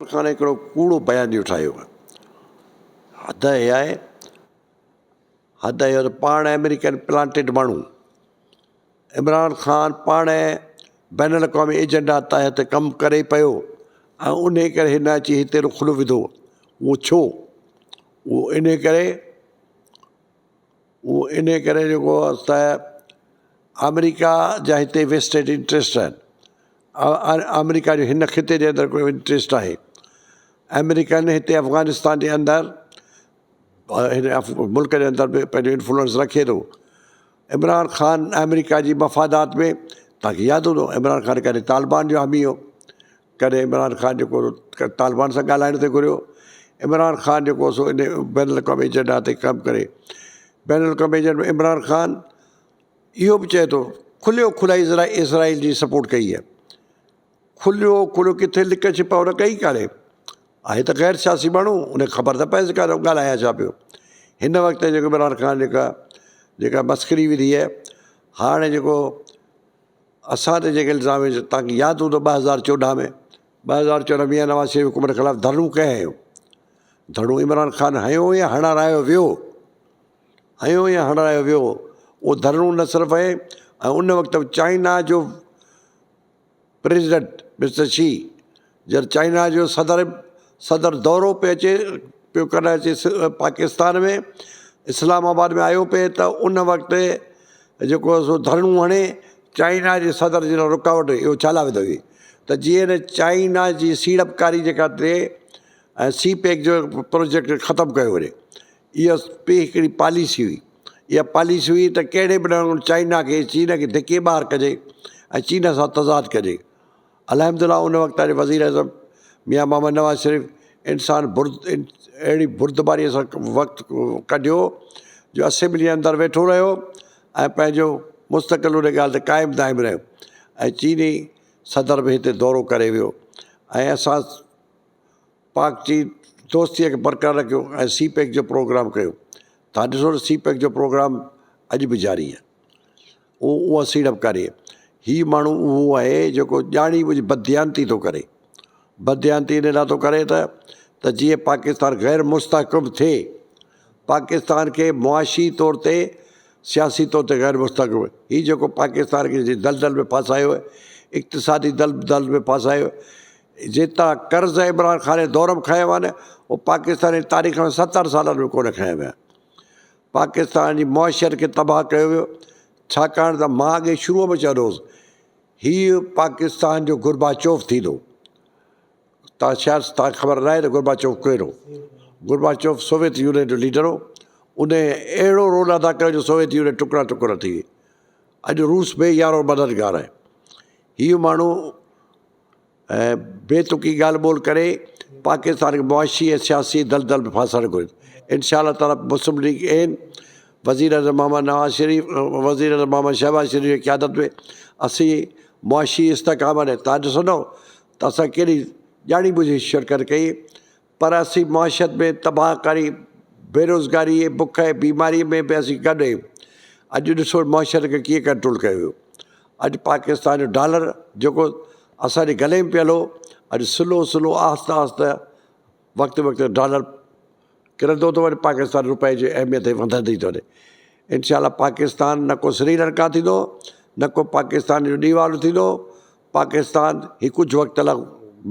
خان هڪڙو ڪوڙو بيانيو ٺاهيو آهي. حد اها آهي حد اها ته پاڻ آمريڪن پلانٽيڊ ماڻهو عمران خان پاڻ بين الاقوامي ايجنڊا تحت ڪم ڪري پيو ۽ ان ڪري هن اچي هتي رخنو وڌو اهو ڇو اهو ان ڪري اهو ان ڪري جيڪو ته آمريڪا جا هتي ويسٽيڊ انٽريسٽ آهن آمريڪا جو هن خطي جي اندر ڪوئي انٽريسٽ آهي آمريڪن هتي افغانستان جي اندر هن ملڪ جي اندر به پنهنجو انفلوئنس رکي ٿو عمران خان آمريڪا جي مفادات ۾ تاڪي ياد هوندو عمران خان ڪڏهن طالبان جو حامي هو ڪڏهن عمران خان جيڪو طالبان سان ڳالهائڻ تي گهريو عمران خان جيڪو سو ان بين الاقوامي ايجنڊا تي ڪم ڪري بين الاقوامي ايجنڊا عمران خان اهو به چئي ٿو کليو کلائي اسرائيل جي سپورٽ ڪئي آهي کليو کليو ڪٿي لڪ ڇپ هن ڪئي ڪانهي آهي ته غير سياسي ماڻهو ان کي خبر ته پئيس ڪانه ڳالهايان ڇا پيو هن وقت جيڪو عمران خان جيڪا جيڪا مسخري وڌي آهي هاڻي جيڪو اسان تي جيڪي الزام تاڪي ياد هوندو 2014 ۾ 2014 ميان نواز شريف حڪومت خلاف ڌرڻو ڪنهن هنيو ڌرڻو عمران خان هنيو يا هڻارايو ويو هنيو يا هڻرايو ويو هو. اهو ڌرڻو نه صرف هي ۽ ان وقت چائنا جو پريزيڊنٽ مسٽر شي جڏهن چائنا جو صدر صدر دورو پئي اچي پيو ڪرڻ اچي پاڪستان ۾ اسلام آباد ۾ آيو پئي ته ان وقت جيڪو سو ڌرڻو هڻي چائنا جي صدر جي لاء رڪاوٽ اهو ڇا لاء وڌو وئي ته جيئن چائنا جي سيڙپڪاري جيڪا ٿئي ۽ سي پيڪ جو پروجيڪٽ ختم ڪيو وڃي اها به هڪڙي پاليسي هئي. اها پاليسي هئي ته ڪهڙي به نموني چائنا کي چين کي ڌڪي ٻاهر ڪجي ۽ چين سان تضاد ڪجي. الحمد لله ان وقت جي وزير اعظم ميان محمد نواز شريف انسان برد اهڙي بردباري سان وقت ڪڍيو جو اسيمبلي اندر ويٺو رهيو ۽ پنهنجو مستقل ان ڳالهه تي قائم دائم رهيو ۽ چيني صدر به هتي دورو ڪري ويو ۽ اسان پاڪ چين دوستي کي برقرار رکيو ۽ سي پيڪ جو پروگرام ڪيو تان ڏسو ته سي پيڪ جو پروگرام اڄ به جاري آهي اهو اها سيڙپڪاري هي ماڻهو اهو آهي جيڪو ڄاڻي ٻجهي بدديانتي ٿو ڪري بدديانتي ان لاء ٿو ڪري ته ته جيئن پاڪستان غير مستحڪم ٿئي پاڪستان کي معاشي طور تي سياسي طور تي غير مستحڪم هي جيڪو پاڪستان کي دلدل ۾ ڦاسايو اقتصادي دلدل ۾ ڦاسايو جيترا قرض عمران خان جي دور ۾ کنيا ويا آهن اهي پاڪستان جي تاريخ ۾ 70 سالن ۾ ڪونه کنيا ويا. پاڪستان جي معاشرت کي تباهه ڪيو ويو ڇاڪاڻ ته مان اڳي شروع ۾ چوندو هوس هي پاڪستان جو گرباچوف ٿيندو. تان شايد تان خبر ناهي ته گرباچوف ڪير هو. گرباچوف سوويت يونين جو ليڊر هو. ان اهڙو رول ادا ڪيو جو سوويت يونين ٽڪرا ٽڪرا ٿي وئي. اڄ روس بي يارو مددگار آهي. هي ماڻهو ۽ بي تڪي ڳالهه ٻولهه ڪري پاڪستان کي معاشي ۽ سياسي دلدل ۾ ڦاسائڻ گهري انشاء الله تعالي مسلم ليگ اين وزير اعظم محمد نواز شريف وزير اعظم محمد شهباز شريف جي قيادت ۾ اسين معاشي استحڪام آڻي تان ڏسندو ته اسان ڪهڙي ڄاڻي ٻجهي شرڪت ڪئي پر اسين معاشرت ۾ تباهه ڪاري، بيروزگاري ۽ بک ۽ بيماري ۾ به اسين گڏ آهيون. اڄ ڏسو معاشرت کي ڪيئن ڪنٽرول ڪيو ويو. اڄ پاڪستان جو ڊالر جيڪو اسان جي گلي ۾ پيل هو اڄ سلو سلو آهستي آهستي وقت وقت ڊالر ڪرندو ٿو وڃي پاڪستان روپئي جي اهميت وڌندي ٿي وڃي. انشاء الله پاڪستان نه ڪو سريلنڪا ٿيندو نه ڪو پاڪستان جو ڏيوالو ٿيندو. پاڪستان هي ڪجهه وقت لاء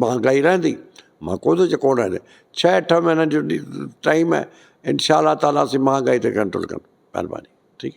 مهانگائي رهندي مان ڪونه ٿو چوان ڪونه رهندي ڇهه اٺ مهينن جو ٽائيم آهي انشاء الله تعاليٰ اسين مهانگائي تي ڪنٽرول ڪنداسين مهرباني ٺيڪ.